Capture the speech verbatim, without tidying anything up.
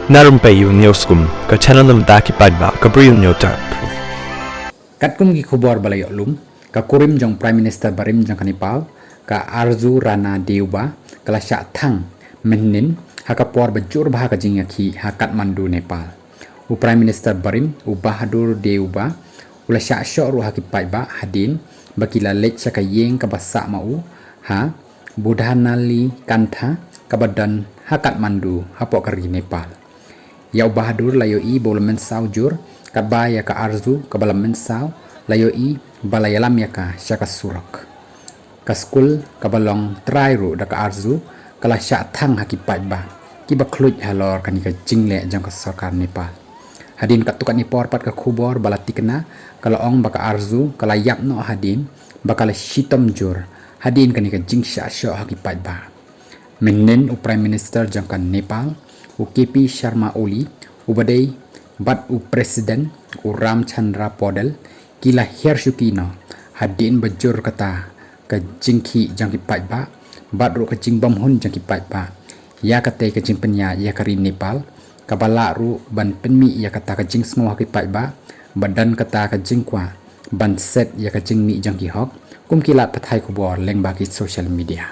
Na Rympei U News Kum, ka channel na bynta ki paidbah ka Bri U News Tap. Katkum ki khubor ba la ïoh lum, ka kurim jong Prime Minister barim jong ka Nepal, ka Arzu Rana Deuba, ka la shah thang mynhynnin ha ka por ba jur bha ka jingïakhih ha Kathmandu, Nepal. U Prime Minister barim, u Bahadur Deuba, u la shah shoh ruh ha ki paidbah hadien ba ki la leit sha ka ïing kaba sah ma u ha Budhanali Kantha kaba don ha Kathmandu hapoh ka ri Nepal. Ïa u Bahadur la ïohi ba u la mynsaw jur, katba ïa ka Arzu kaba la mynsaw la ïohi ba la ïalam ïa ka sha ka surok. Ka skul kaba long trai ruh da ka Arzu ka la shah thang ha ki paidbah kiba khluit halor kane ka jingleh jong ka sorkar Nepal. Hadien katto katne por pat ka khubor ba la tikna ka la ong ba ka Arzu ka la ïap noh hadien ba ka la shitom jur hadien kane ka jingshah shoh ha ki paidbah. Mynhynnin u Prime Minister jong ka Nepal, u K P Sharma Oli, u ba dei bad u President, u Ramchandra Paudel, ki la hiar shuki noh hadien ba jur kata ka jingkhih jong ki paidbah bad ruh ka jingbymhun jong ki paidbah ïa katei ka jingpynïaid ïa ka ri Nepal, kaba lah ruh ban pynmih ïa kata ka jingsngew ha ki paidbah ba don kata ka jingkwah ban set ïa ka jingmih jong ki hok, kum ki lad pathai khubor lyngba ki social media.